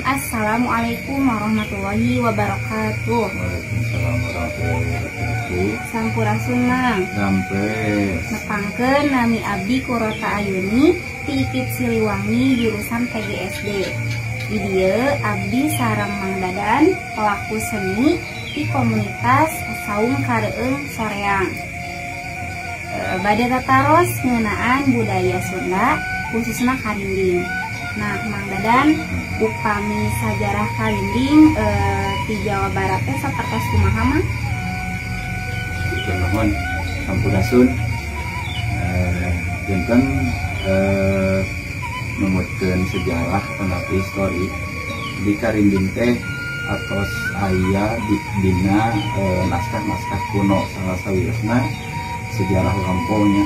Assalamualaikum warahmatullahi wabarakatuh. Waalaikumsalam warahmatullahi wabarakatuh. Sampurasun, Mang. Rampes. Nepangkeun, nami abdi Kurota Ayuni ti IKIP Siliwangi jurusan PGSD. Di dieu abdi sareng Mang Dadan, pelaku seni di komunitas Saung Kareueung Soreang. Bade tataros ngeunaan budaya Sunda, khususnya karinding. Nah, Mang Dadan, upami sajarah karinding di Jawa Barat teh sapertos kumaha, Mang? Nuhun, sampurasun. Janten numutkeun sejarah atau histori di karinding teh atos aya di dina naskah-naskah kuno, salah sawiosna sejarah lampaunya,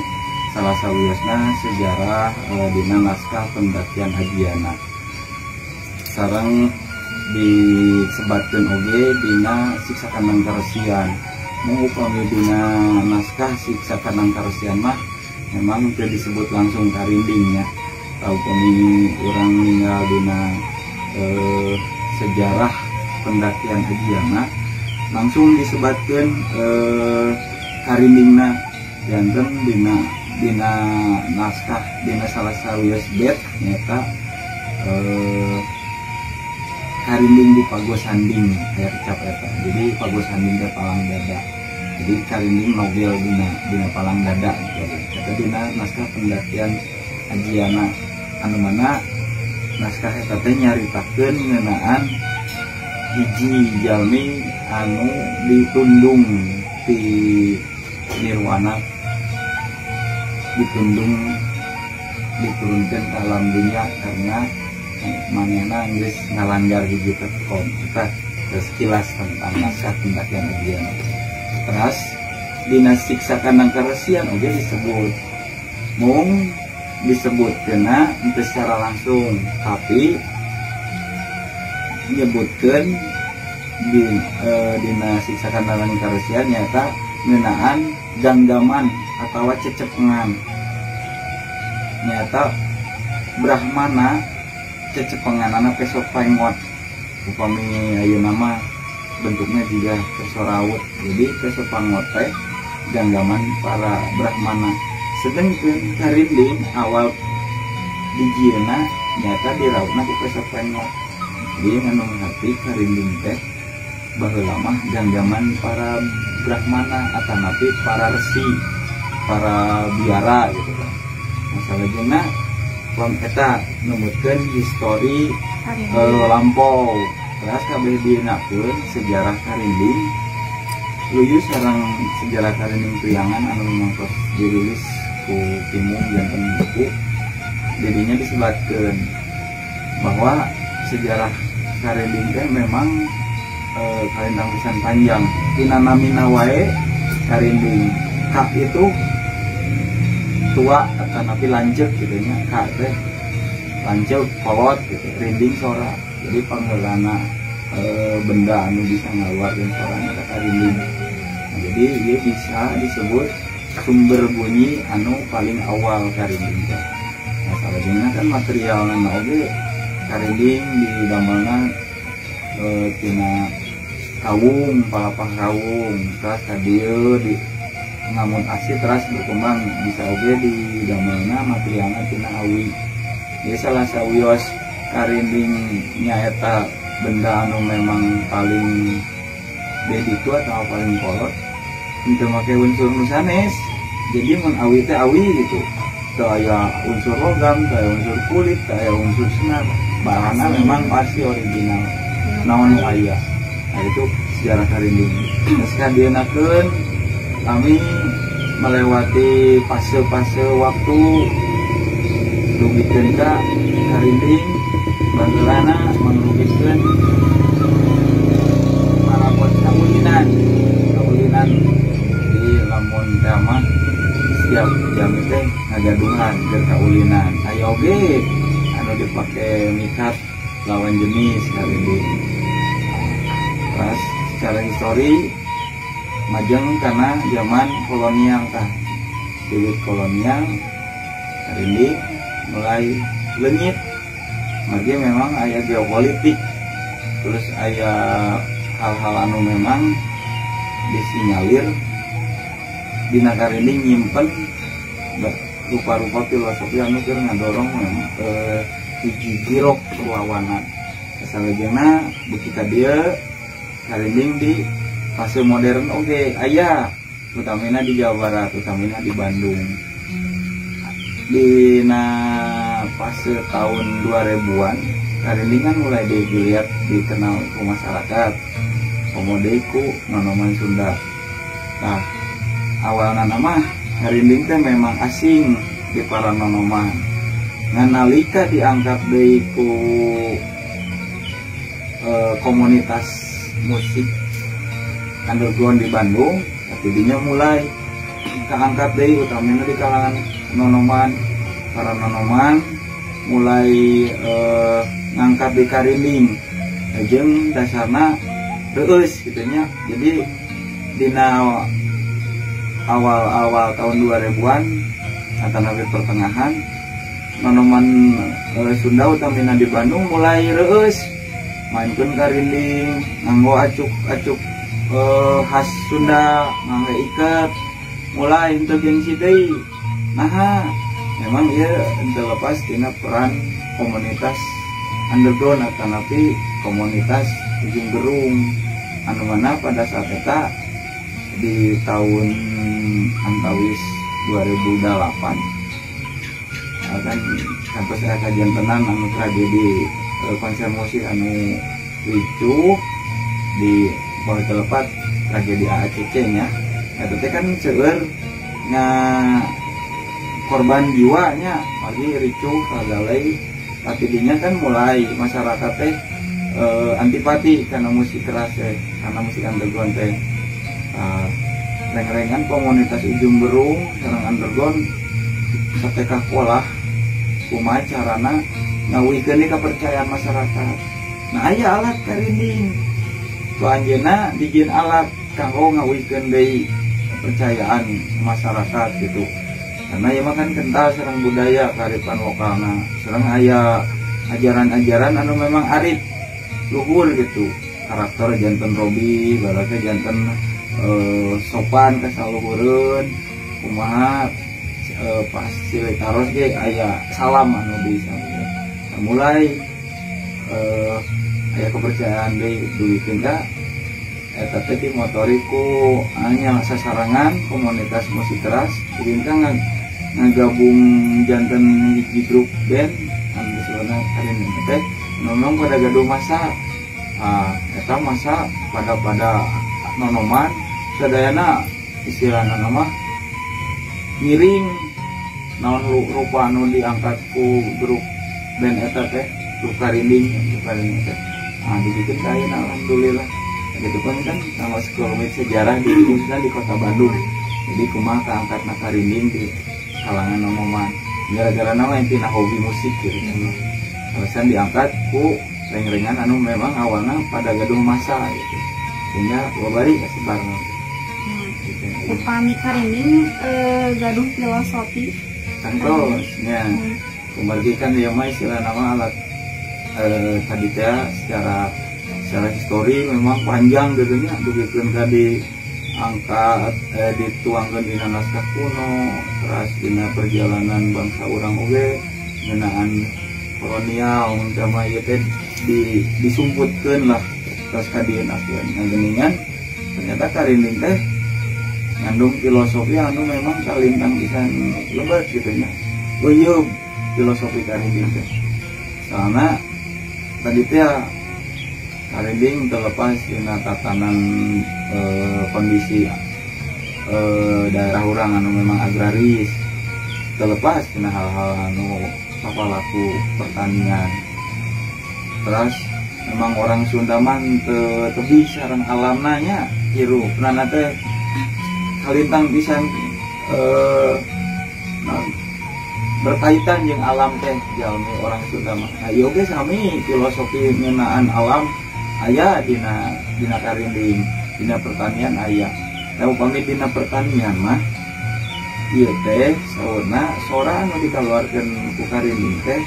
salah sawiosna sejarah dina naskah Pendakian Hajiana, sareng disebatkeun oge dina Siksa Kandang Karesian. Mung upami dina naskah Siksa Kandang Karesian mah memang teu disebut langsung karindingnya. Upami urang ninggal dina sejarah Pendakian Hajiana langsung disebatkeun karindingna. Janten dina dina naskah, dina salah sawios bait nyaeta karinding di pagosanding, aya kecap eta. Jadi pagosanding teh palang dada, jadi karinding nogel dina dina palang dada gitu. Eta dina naskah Pendakian Hajiana, anu mana naskah eta teh nyaritakeun ngeunaan hiji jalmi anu ditundung di nirwana, ditundung, diturunkan ke alam dunia karena manehna geus ngalanggar hiji tekon. Kita sekilas tentang naskah Pendakian Hajiana. Terus dina Siksa Kandang Karesian oge disebut, mung disebut kena henteu secara langsung, tapi nyebutkeun di dina Siksa Kandang Karesian nyaeta ngeunaan ganggaman atau cecepengan. Nyaeta Brahmana cecepenganana peso pengot. Upami ayeuna mah bentuknya juga peso raut. Jadi peso pangot teh ganggaman para Brahmana, sedangkan karinding awal dijieuna nyaeta dirautna ku peso pengot. Jadi ngandung hati karinding teh baheula mah ganggaman para Brahmana atanapi para resi, para biara gitu kan. Masalahnya pam eta numutkeun histori lampau. Terus kabeh dienakeun sejarah karinding luyu sareng sejarah karinding Priangan anu memang tos dirilis ku Timung janten buku. Jadinya disebatkeun bahwa sejarah karinding teh memang kalintang pisan panjang. Tina namina wae karinding, ka itu tua atanapi lanceuk gitu nya, ka teh lanceuk, kolot gitu, rinding sora. Jadi pangheulana benda anu bisa ngaluarkeun sorana eta karinding. Nah, jadi ieu bisa disebut sumber bunyi anu paling awal karinding teh. Nah, salajengna kan materialna oge karinding didamelna tina kawung, palapah kawung, terus ka dieu di ngamut asih terus berkembang bisa oge didamelna materialna tina awi. Jadi salah sawios karinding nyaeta benda anu memang paling beditu atau paling kolot henteu make unsur nu sanes. Jadi mun awi teh awi gitu, teu aya unsur logam, teu aya unsur kulit, teu aya unsur senar, bahanna memang pasti original naon nu aya. Nah, itu sejarah karinding. Terus kadienakeun kami melewati fase-fase waktu dugikeun ka karinding baheulana mangrugikeun parabot kaulinan. Kaulinan di lamun teh mah setiap jam teh ngagaduhan keur kaulinan. Aya oge anu dipake mikat lawan jenis karinding. Terus secara histori majeng karena zaman kolonial tah. Duit kolonial karinding mulai leungit. Margi memang aya geopolitik, terus aya hal-hal anu memang disinyalir dina karinding nyimpen rupa-rupa filosofi anu keur ngadorong hiji girok perlawanan. Salajengna beuki ka dieu karinding di fase modern oge aya, utamina di Jawa Barat, utamina di Bandung. Dina fase tahun 2000-an karinding kan mulai dilihat, dikenal ku masyarakat, komo deui ku nonoman Sunda. Nah, awalna mah karinding teh memang asing di para nonoman. Nah, nalika diangkat deui ku komunitas musik underground di Bandung, tapi dinya mulai keangkat deui, utamina di kalangan nonoman. Para nonoman mulai ngangkat di karinding jeung dasarna reueus gitu nya. Jadi dina awal-awal tahun 2000-an atau nabi pertengahan, nonoman Sunda utamina di Bandung mulai reueus mainkeun karinding, nganggo acuk-acuk khas Sunda, nganggo iket, mulai henteu gengsi deui. Nah, memang ieu henteu lepas tina peran komunitas underground atau napi komunitas Ujung Berung, anu mana pada saat eta di tahun antawis 2008 kan kantos aya kajantenan anu tragedi konser musik anu ricuh di bawah telepat, tragedi AACC nya. Eta teh kan seueur nga korban jiwanya, pagi ricuh kagalai, tapi dinya kan mulai masyarakat teh antipati karena musik keras teh, karena musik underground teh. Reng-rengan komunitas Ujung Berung sareng underground satekah polah kumaha carana ngawihkeun kepercayaan masyarakat. Nah, aya alat karinding ku anjeunna dijieun alat kanggo ngawihkeun deui kepercayaan masyarakat gitu. Karena ieu mah kan kental sareng budaya kearifan lokalna, sareng aya ajaran-ajaran anu memang arif luhur gitu. Karakter janten robi, baraknya janten sopan kasaluhureun, kumaha pas silih taros ge aya salam anu bisa. Nah, mulai aya kepercayaan deui dugikeun ka eta teh dimotori ku anya sasarangan komunitas musik keras dugikeun ka ngagabung janten hiji grup band anu disebutna karinding teh memang pada gaduh masa. Eta masa pada nonoman sadayana istilahna mah ngiring naon rupa anu diangkat ku grup band eta teh, grup karinding, grup karinding teh. Nah, dibikin ka ayeuna alhamdulillah. Nah, gitu kan kan sama sekelumit sejarah di khususnya di kota Bandung. Jadi kumaha kaangkatna karinding di kalangan nonoman gara-gara nama intina hobi musik gitu kan. Alasan diangkat ku reng-rengan anu memang awalnya pada gedung masa gitu, sehingga wabari kasebar gitu. Upami karinding gaduh filosofi tangtosnya. Kumargi kan ieu mah istilah nama alat tadi teh secara secara histori memang panjang gitu nya, dugikeun ka diangkat dituangkeun dina naskah kuno, terus dina perjalanan bangsa urang oge ngeunaan kolonial umpama ieu teh disumputkeun lah terus kadienakeun. Nah, geuningan ternyata karinding teh ngandung filosofi anu memang kalintang pisan lebat gitu nya. Guyub filosofi karinding teh. Soalna tadi teh karinding terlepas dina tatanan kondisi daerah urang anu memang agraris, terlepas dina hal-hal anu palaku pertanian. Terus memang orang Sunda mah teu tebih sareng alamna nya, hirupna teh kalintang pisan berkaitan jeung alam teh jalmi orang Sunda mah. Nah, ieu ge sami filosofi ngeunaan alam aya dina karinding, dina pertanian aya. Nah, upami dina pertanian mah ieu teh saurna sora anu dikaluarkeun ku karinding teh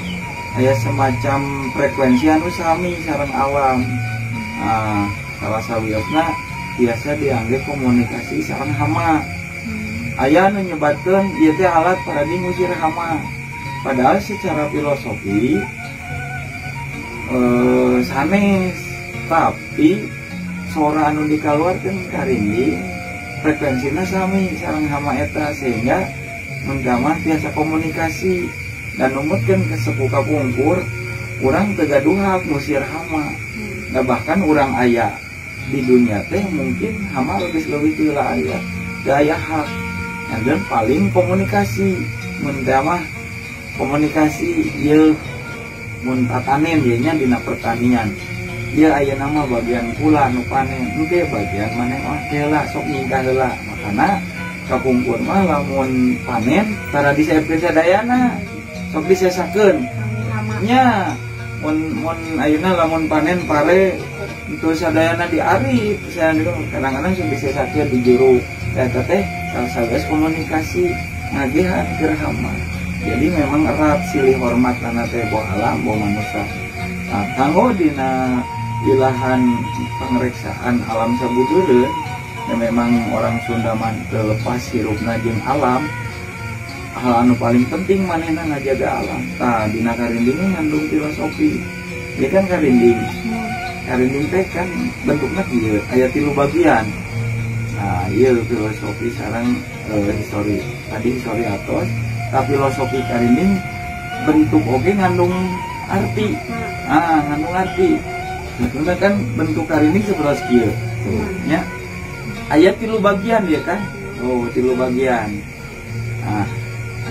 Aya semacam frekuensi anu sami sareng alam. Nah, salah sawiosna biasa diangge komunikasi sareng hama. Aya anu nyebatkeun ieu teh alat paradi ngusir hama. Padahal secara filosofi sanes, tapi sora anu dikaluarkeun karinding frekuensina sami sareng hama eta, sehingga mun mah tiasa komunikasi dan numutkeun ke sepuh kapungkur, urang teu gaduh hak ngusir hama. Nah, bahkan urang aya di dunia teh mungkin hama lebih lebih teu aya, teu aya hak. Dan paling komunikasi, mun teh mah komunikasi ieu mun tatanen ieu nya dina pertanian. Ieu aya nama bagian kula nu panen, engke bagian maneh mah heula sok nyingkah heula. Makana kapungkur mah lamun panen tara diseepkeun sadayana, sok disesakeun. Nya mun mun ayeuna lamun panen pare itu sadayana diarit, sadayana kadang-kadang sok disesakeun di juru. Eta teh salah satu komunikasi ngagehan keur hama. Jadi memang erat silih hormat kana teh boh alam boh manusia. Nah, kanggo dina ilahan pangreksaan alam sabudureun, ya memang orang Sunda mah teu lepas hirupna jeung alam. Hal anu paling penting manehna ngajaga alam. Tah dina karinding ngandung filosofi. Ieu kan karinding. Karinding teh kan bentukna kieu, aya 3 bagian. Nah, ieu filosofi sareng histori. Tadi histori atos, ta filosofi karinding bentuk oge ngandung arti. Ah, ngandung arti. Bentukna kan bentuk karinding seperti kieu. Tuh, nya. Aya 3 bagian ya kan? Oh, 3 bagian. Nah,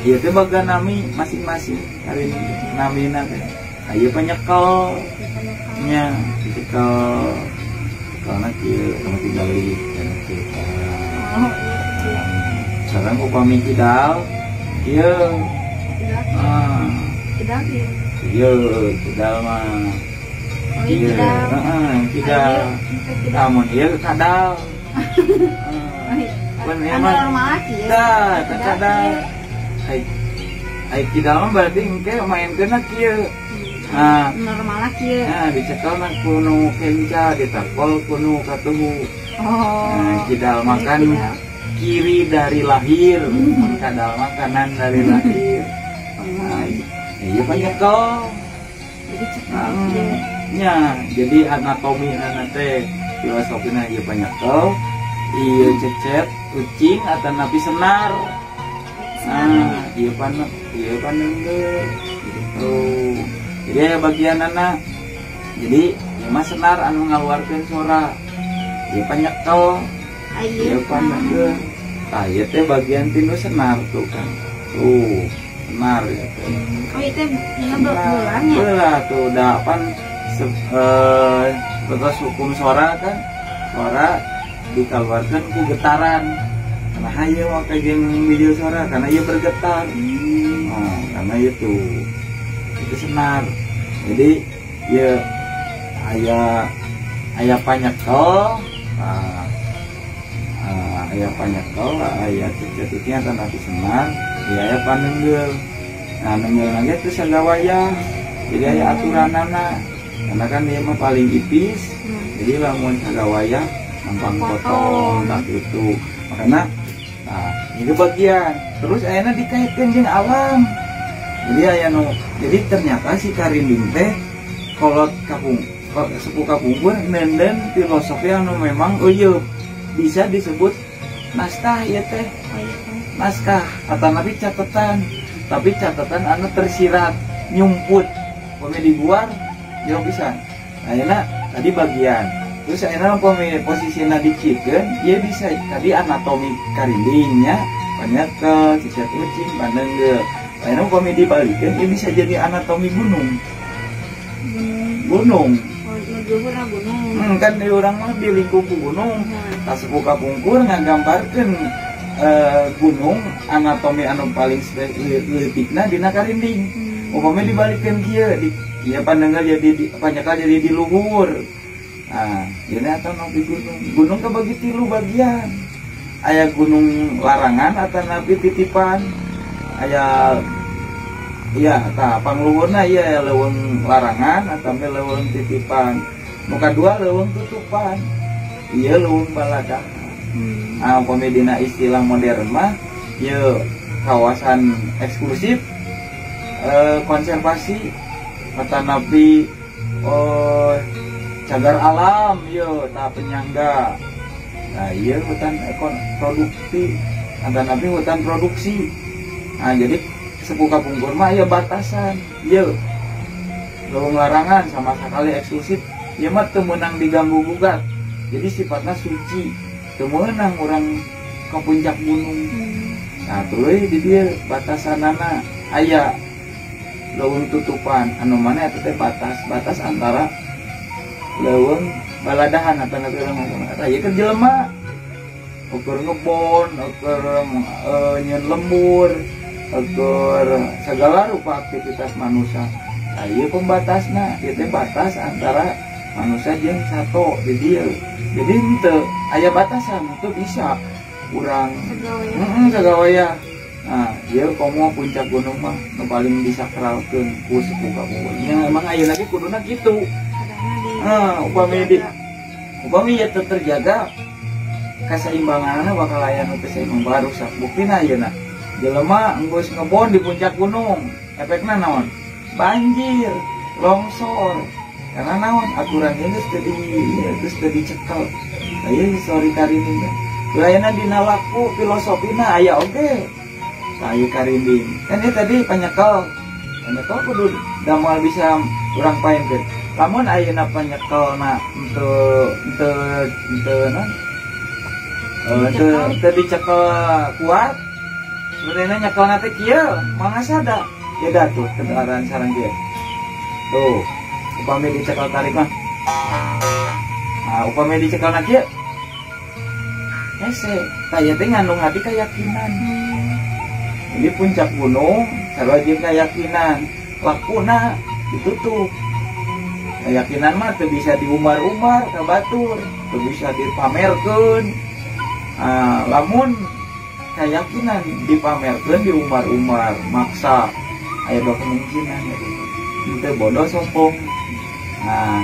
ieu teh bagian nami masing-masing karinding namina teh. Aya penyekel nya, dicekel. Karena kieu sama tinggali dan kieu. Sareng upami kidal kieu. Ah, kidal kieu. Ieu kidal mah. Oh, ieu kidal. Heeh, kidal. Lamun ieu kadal. Heeh. Anu normal kieu. Tah, kadal. Ai ai kidal mah berarti engke maenkeunna kieu. Nah, normal kieu. Nah, dicekelna ku nu kenca, ditapol ku nu katuhu. Oh. Nah, kidal makan kiri dari lahir, mun kadal mah kanan dari lahir. Nah, ieu panyekel. Jadi cekel kieu. Nya, jadi anatomi na teh filosofina ieu panyekel, ieu cecet, ucing atanapi senar. Nah, ieu pan ieu panenggeur gitu. Jadi aya bagian anak. Jadi ieu mah senar anu ngaluarkeun sora. Ieu panyekel, ieu panenggeur. Tah ieu teh bagian tinu senar tuh kan. Tuh, senar ya teh. Oh, ieu teh dina bulan ya? Belah tuh da pan terus hukum suara kan. Suara dikeluarkan ku getaran. Karena ieu mah jeung bijil suara karena ieu bergetar. Oh, karena itu itu senar. Jadi ieu aya aya panyekel, nah, aya panyekel, aya cecet-cecetnya tanapi senar, ieu aya panenggel. Nah, nenggel lagi teu sagawayah. Jadi aya aturanana. Karena kan dia mah paling ipis. Jadi lamun sagawayah gampang potong tak gitu. Makanya nah, ini bagian. Terus ayana dikaitkan jeung alam. Jadi aya nu, jadi ternyata si karinding teh kolot kapung sepuh kapungkur nenden filosofi anu memang eueuh bisa disebut naskah ieu teh. Naskah atanapi catatan, tapi catatan anu tersirat nyumput. Upami diguar jauh pisan. Ayeuna tadi bagian. Terus ayeuna upami posisina dikiekeun, ieu bisa tadi anatomi karindingnya, panyekel, cicet ucing, panenggel. Ayeuna upami dibalikeun ieu bisa jadi anatomi gunung. Gunung. Oh, luhurna gunung. Kan di urang mah di lingkup gunung. Tah sepuh kapungkur ngagambarkeun gunung anatomi anu paling leutikna dina karinding. Upami dibalikeun kieu, di ieu panenggel jadi di, panyekel jadi di luhur. Nah, ieu anatomi gunung. Gunung kabagi 3 bagian. Aya gunung larangan atanapi titipan. Aya Iya, tah pangluhurna ieu leuweung larangan atau leuweung titipan. Nu kadua leuweung tutupan. Ieu leuweung baladahan. Ah, upami dina istilah modern mah ieu kawasan eksklusif konservasi atanapi oh, cagar alam ieu tah penyangga. Nah, ieu hutan ekon produkti atanapi hutan produksi. Nah, jadi sepuh kapungkur mah ieu batasan ieu leuweung larangan sama sekali eksklusif ieu mah teu meunang diganggu gugat. Jadi sifatnya suci, teu meunang urang ke puncak gunung. Nah, tuluy di dieu batasanana aya leuweung tutupan anu mana eta teh batas antara leuweung baladahan atau leuweung eta ieu keur jelema ukur ngebon, ukur nyeun lembur, ukur segala rupa aktivitas manusia. Nah, ieu pembatasna, ieu teh batas antara manusia jeung sato di dieu. Jadi henteu aya batasan, teu bisa urang sagawaya. Nah, ieu komo puncak gunung mah nu paling disakralkeun ku sepuh kapungkur. Nya emang ayeuna ge kuduna kitu. Nah, upami ieu teu terjaga kaseimbanganna bakal aya nu teu seimbang barusak. Buktina ayeuna jelema enggeus ngebon di puncak gunung, efekna naon? Banjir, longsor. Karena naon aturan ieu geus teu di geus teu dicekel. Aya histori karinding. Ayeuna dina laku filosofina aya oge. Tah ieu karinding. Kan ieu tadi panyekel. Panyekel kudu damal bisa urang paenkeun. Lamun ayeuna panyekelna henteu henteu henteu naon? Teu dicekel kuat. Sebenarnya nyekelna teh kieu, mangasada. Beda tuh kendaraan sarang kieu. Tuh, upami dicekel tarik mah. Nah, upami dicekelna kieu. Hese, tah ieu teh ngandung hati keyakinan. Jadi puncak gunung sarua jeung keyakinan, lakuna ditutup. Keyakinan mah teu bisa diumbar-umbar ka batur, teu bisa dipamerkeun. Ah, lamun keyakinan dipamerkeun diumbar-umbar maksa aya dua kemungkinan gitu. Teu bodoh sombong. Nah,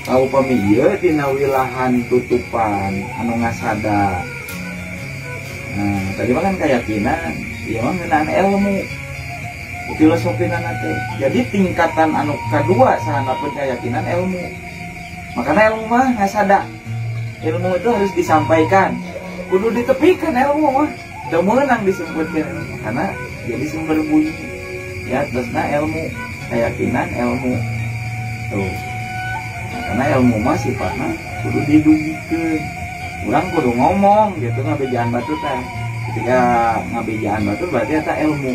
tau upami ieu dina wilahan tutupan anu ngasada. Nah, tadi mah kan keyakinan, ieu mah ngeunaan ilmu. Filosofina teh. Jadi tingkatan anu kadua sahandapeun keyakinan ilmu. Makanya ilmu mah ngasada. Ilmu itu harus disampaikan. Kudu ditepikan ilmu mah. Teu meunang disebutkeun ilmu karena jadi sumber bunyi. Ya, terusna ilmu, keyakinan ilmu. Tuh. Nah, karena ilmu mah sifatna kudu didugikeun. Urang kudu ngomong gitu ngabejaan batur teh. Ketika ngabejaan batur berarti eta ilmu.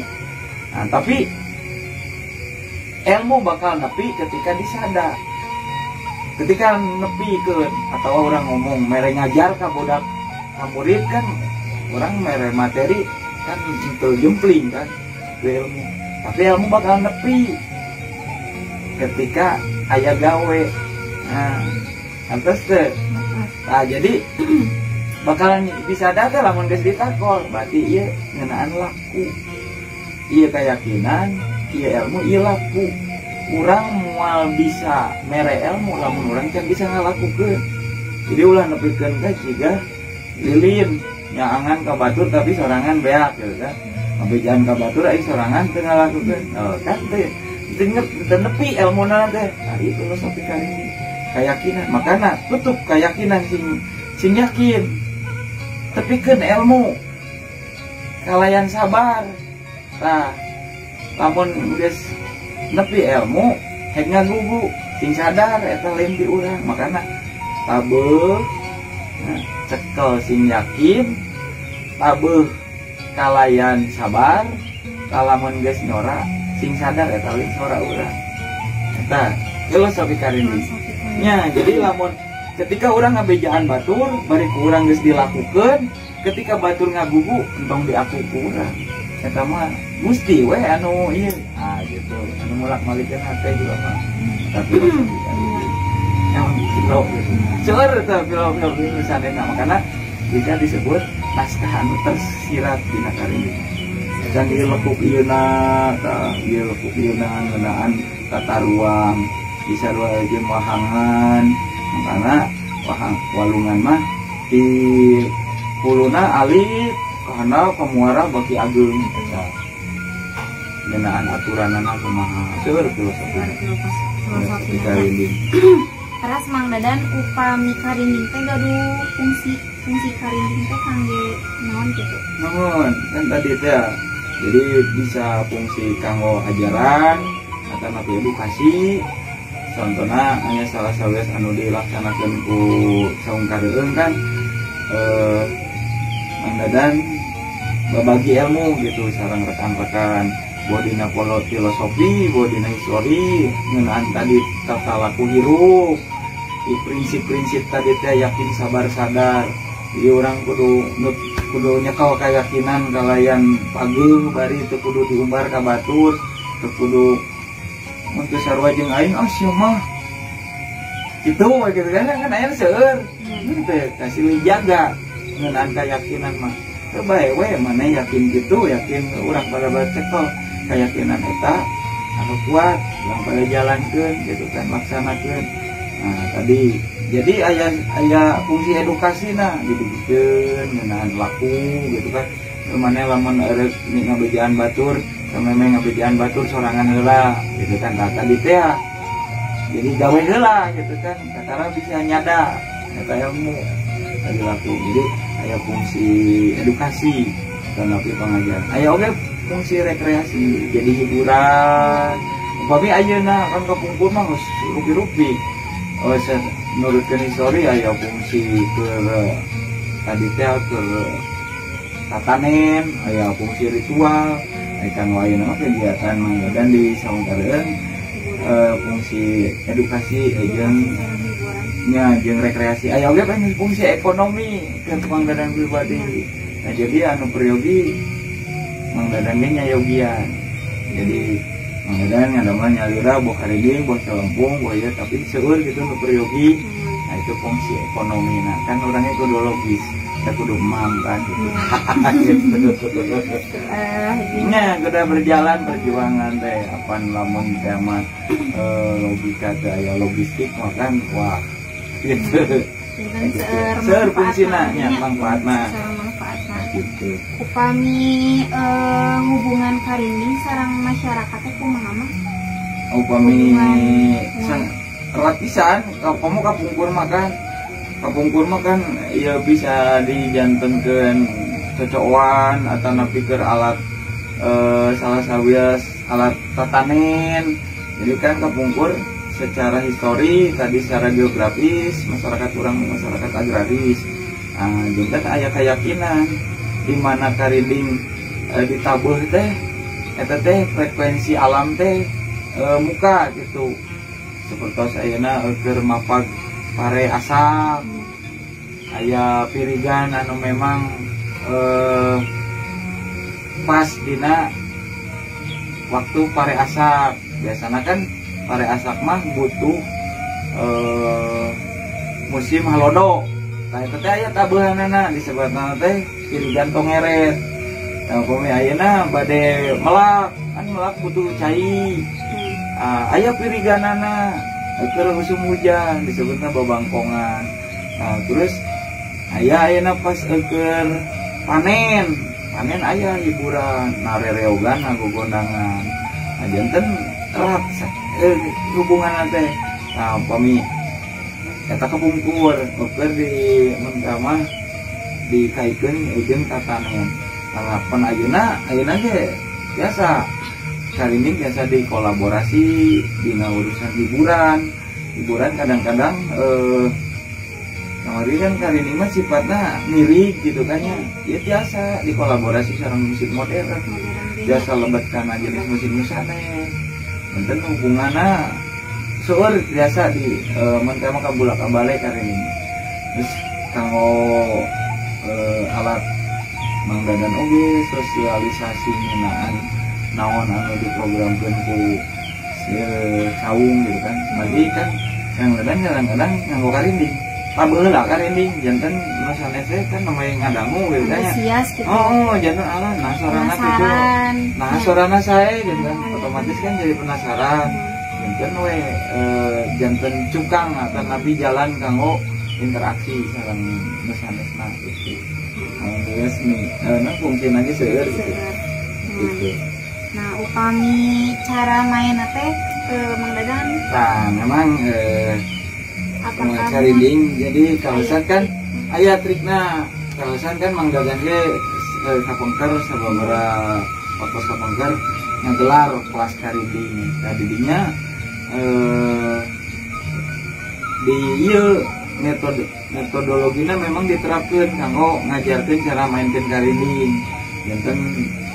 Nah, tapi ilmu bakal nepi ketika disada. Ketika nepikeun atau orang ngomong mere ngajar ka budak ka murid kan orang mere materi kan teu jempling kan itu ilmu. Tapi ilmu bakal nepi ketika aya gawe. Nah, antos teu. Nah, jadi bakalan disada teh lamun geus ditakol, berarti ieu ngeunaan laku. Ieu keyakinan, ieu ilmu, ieu laku. Urang moal bisa mere ilmu lamun urang can bisa ngalakukeun. Jadi ulah nepikeun teh jiga lilin nyaangan ka batur tapi sorangan beak gitu kan. Ngabejaan ka batur ai sorangan teu ngalakukeun. Oh, kan teh teu nepi ilmuna teh. Nah, ieu filosofi karinding. Keyakinan, makana tutup keyakinan sing yakin. Tepikeun ilmu. Kalayan sabar. Tah, lamun geus nepi ilmu hek ngagugu sing sadar eta lain di urang. Makana tabeuh, nah, cekel sing yakin, tabeuh kalayan sabar, lamun geus nyora sing sadar eta lain sora urang. Eta filosofi karinding. Nya, jadi lamun ketika urang ngabejaan batur, bari ku urang geus dilakukeun, ketika batur ngagugu entong diaku ku urang. Eta mah Gusti we anu ieu. Ah gitu, anu mulak-malikeun hate juga mah. Tapi emang gitu. Seueur teh filosofi sanena, makana bisa disebut naskah anu tersirat dina karinding. Can ieu lekuk ieu na tah ieu lekuk ieu na ngeunaan tata ruang bisa sarua jeung wahangan makana wahang walungan mah di huluna alit ka handap ka muara baki ageung tah ngeunaan aturanana kumaha seueur filosofi Filosofi karinding. Teras Mang Dadan upami karinding teh gaduh fungsi fungsi karinding teh kangge naon gitu? Namun kan tadi teh jadi bisa fungsi kanggo ajaran atau napi edukasi. Contohnya hanya salah sawios anu dilaksanakeun ku Saung Kareueung kan Mang Dadan babagi ilmu gitu sareng rekan-rekan boh dina filosofi, boh dina histori ngeunaan tadi tata laku hirup di prinsip-prinsip tadi teh yakin sabar sadar. Jadi orang kudu kudu nyekel keyakinan kalayan pageuh bari teu kudu diumbar ka batur, teu kudu mun teu sarua jeung aing ah sia mah kitu we gitu kan kan aya seueur teh kasih jaga ngeunaan keyakinan mah teu bae we mana yakin gitu yakin urang pada bacekel keyakinan eta anu kuat urang pada jalankeun gitu kan laksanakeun. Nah tadi jadi aya aya fungsi edukasi nah didugikeun ngeunaan laku gitu kan mana lamun erek ngabejaan batur sameme ngabejaan batur sorangan heula gitu kan. Nah tadi teh jadi gawe heula gitu kan kakara bisa nyada eta ilmu tadi laku. Jadi aya fungsi edukasi dan tapi pengajaran aya oge fungsi rekreasi jadi hiburan. Upami ayeuna kan kapungkur mah geus rupi-rupi. Oh, nurutkeun histori aya fungsi keur tadi teh keur tatanen, aya fungsi ritual, aya kan ayeuna mah kegiatan Mang Dadan di Saung Kareueung fungsi edukasi jeung nya jeung rekreasi. Aya oge kan fungsi ekonomi keur Mang Dadan pribadi. Nah jadi anu peryogi Mang Dadan ge nyayogian. Jadi Mang Dadan ngadamel nyalira boh karinding, boh celempung, boh ieu tapi seueur gitu nu peryogi. Nah itu fungsi ekonomi. Nah kan orangnya kudu logis, kita kudu emang kan gitu. Gitu. Nya kudu berjalan perjuangan teh apan lamun teh mah logika teh aya logistik mah kan wah gitu. Seueur fungsina nya manfaatna. Manfaatna. Gitu. Upami hubungan karinding sareng masyarakat teh kumaha mah? Upami sang erat pisan, kamu kapungkur mah kan ya bisa dijantenkeun cocokan atau nepi keur alat salah sawios alat tatanen. Jadi kan kapungkur secara histori tadi secara geografis masyarakat urang masyarakat agraris. Nah, janten aya keyakinan di mana karinding ditabuh teh eta teh frekuensi alam teh muka gitu. Seperti ayeuna keur mapag pare asak aya pirigan anu memang pas dina waktu pare asak. Biasana kan pare asak mah butuh musim halodo. Nah itu teh aya tabuhanana disebutna teh pirigan tongeret. Nah upami ayeuna bade melak kan melak butuh cai. Aya piriganana keur musim hujan disebutna babangkongan. Nah terus aya ayeuna pas keur panen, panen aya hiburan, narereogan ngagogondangan. Nah janten erat hubunganna teh. Nah upami eta kapungkur keur di mun mah dikaitkeun jeung tatanen. Nah pan ayeuna ayeuna ge biasa karinding biasa dikolaborasi dina urusan hiburan. Hiburan kadang-kadang kamari kan karinding mah sifatna mirik gitu kan ya. Ya biasa dikolaborasi sareng musik modern. Biasa lebet kana jenis musik nu sanes. Enten hubunganna seueur biasa di mun teh mah kabulak-kabalik karinding. Terus kanggo alat Mang Dadan oge sosialisasi ngeunaan naon anu diprogramkeun ku saung gitu kan. Margi kan Kang Dadan kadang-kadang nganggo karinding. Pabeula karinding janten nu sanes teh kan namanya ngadangu gitu kan. Antusias gitu. Oh, janten alah nah sorana gitu. Nah, sorana sae janten otomatis kan jadi penasaran. Janten we janten cukang atau nabi jalan kanggo interaksi sareng nu sanesna gitu. Alhamdulillah seni nah fungsi lagi seueur gitu. Gitu. Nah, upami cara main teh Mang Dadan? Nah, memang karinding jadi kawasan kan aya trikna kawasan kan Mang Dadan ge kapengker sababaraha waktu kapengker ngagelar kelas karinding. Nah, didinya di ieu metodologina memang diterapkeun kanggo ngajarkeun cara mainkeun karinding. Janten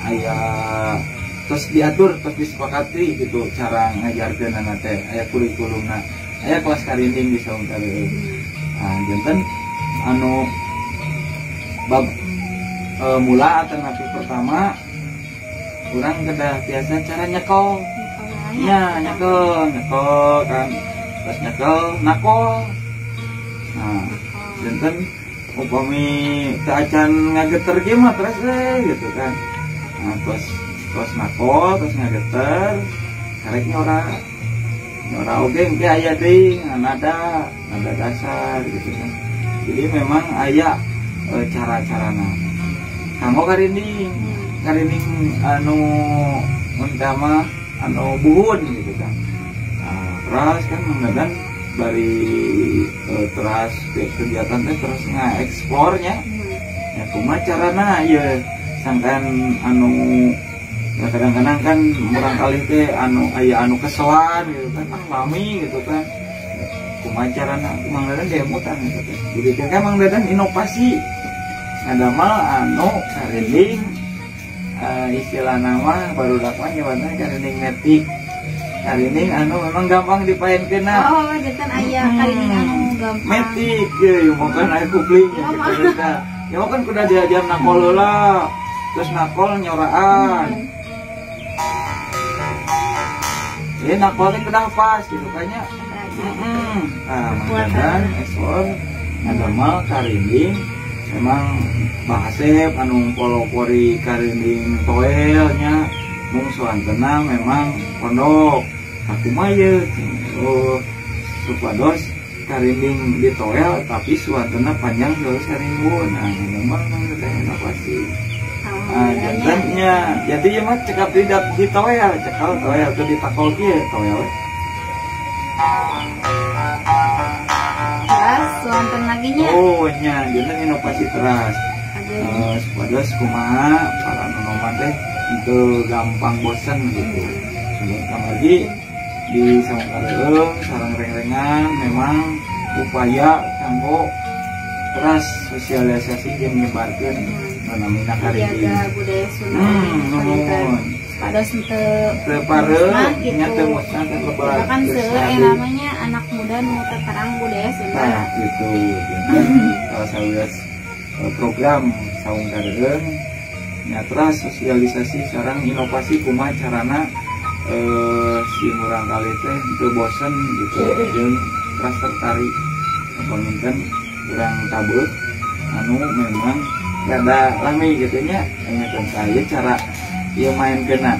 aya terus diatur terus disepakati gitu cara ngajarkeunana teh aya kurikulumna. Aya kelas karinding di Saung Kareum. Nah, janten anu bab mula alternatif pertama urang kedah biasa cara nyekel. Nya nyekel, nyekel kan. Terus nyekel nakol. Nah, janten upami teu acan ngageter ge mah terus gitu kan. Nah, terus nakol, terus ngageter, karek nyora. Nyora oge engke aya deui nada dasar gitu kan. Jadi memang aya cara-carana. Kanggo karinding, karinding anu utama anu buhun gitu kan. Nah, terus kan Mang Dadan bari teras kegiatan teh terus ngaeksplornya. Ya kumaha carana ieu sangkan anu ya kadang-kadang kan murangkalih teh anu aya anu keselan gitu kan, ah lami gitu kan. Kumaha carana Mang Dadan gemutan gitu teh. Jadi kan Mang Dadan inovasi ngadamel anu karinding istilah nama barudak mah nyebatna karinding metik. Karinding anu memang gampang dipaenkeunna. Oh, janten aya karinding anu gampang. Metik ge mokan aya kupling gitu kan. Ya kan kudu diajar nakol heula. Terus nakol nyoraan. Ya nakol teh kedah pas gitu kayaknya. Nah, Mang Dadan ekspor ngadamel karinding memang bahasep anu pelopori karinding toelnya mung suantena memang pondok kumaha ieu oh supados karinding di toel tapi suantena panjang terus karinding. Nah, memang Mang Dadan inovasi. Ah, jantennya jadi ya mah cekap di toel, cekal toel tuh ditakol kieu toel. Teras suanten lagi nya. Oh nya, janten inovasi teras. Supados kumaha para nonoman teh teu gampang bosen gitu. Sebab kamari di Saung Kareum sareng rengrengan memang upaya kanggo teras sosialisasi jeung nyebarkeun namina karinding. Jaga budaya Sunda. Nuhun. Supados teu teu pareuh nya teu musnah teu lebar. Kan seueur namanya anak muda nu teu terang budaya Sunda. Nah, gitu. Salah sawios program Saung Kareum nya teras sosialisasi sareng inovasi kumaha carana si murangkalih teh teu bosen gitu jeung teras tertarik. Panginten urang tabeut anu memang rada lami gitu nya nya teh cara ieu maenkeunna.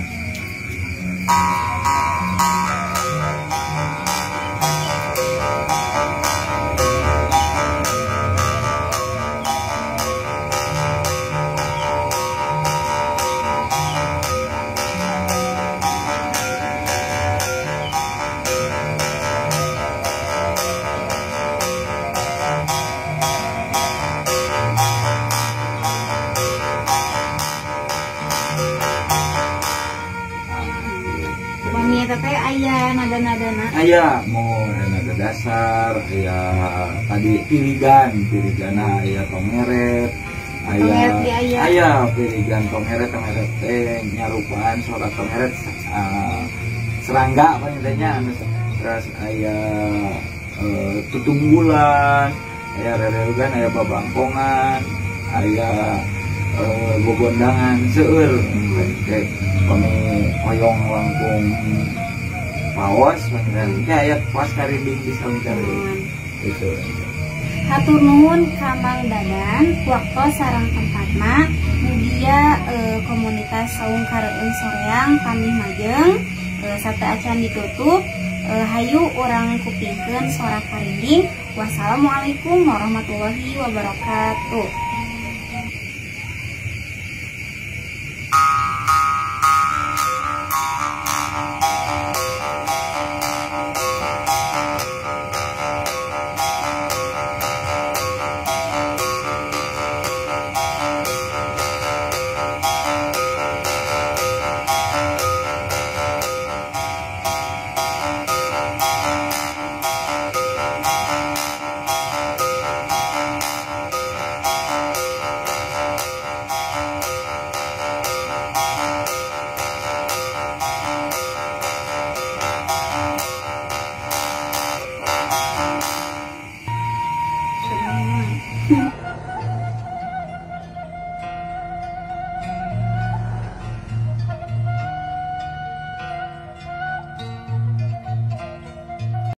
Aya mau nada dasar, aya tadi pirigan, pirigana aya tongeret, aya aya pirigan tongeret, tongeret teh nyarupaan suara tongeret serangga apa nyatanya, terus aya tutunggulan, aya rereugan, aya babangkongan, aya gogondangan seueur kayak pami hoyong langkung paos panggilan kayak pas karinding di Saung Kareum gitu. Hatur nuhun ka Mang Dadan waktu sareng tempatna, mugia komunitas Saung Kareueung Soreang kami majeng. Sateuacan ditutup, hayu urang kupingkeun sora karinding. Wassalamualaikum warahmatullahi wabarakatuh.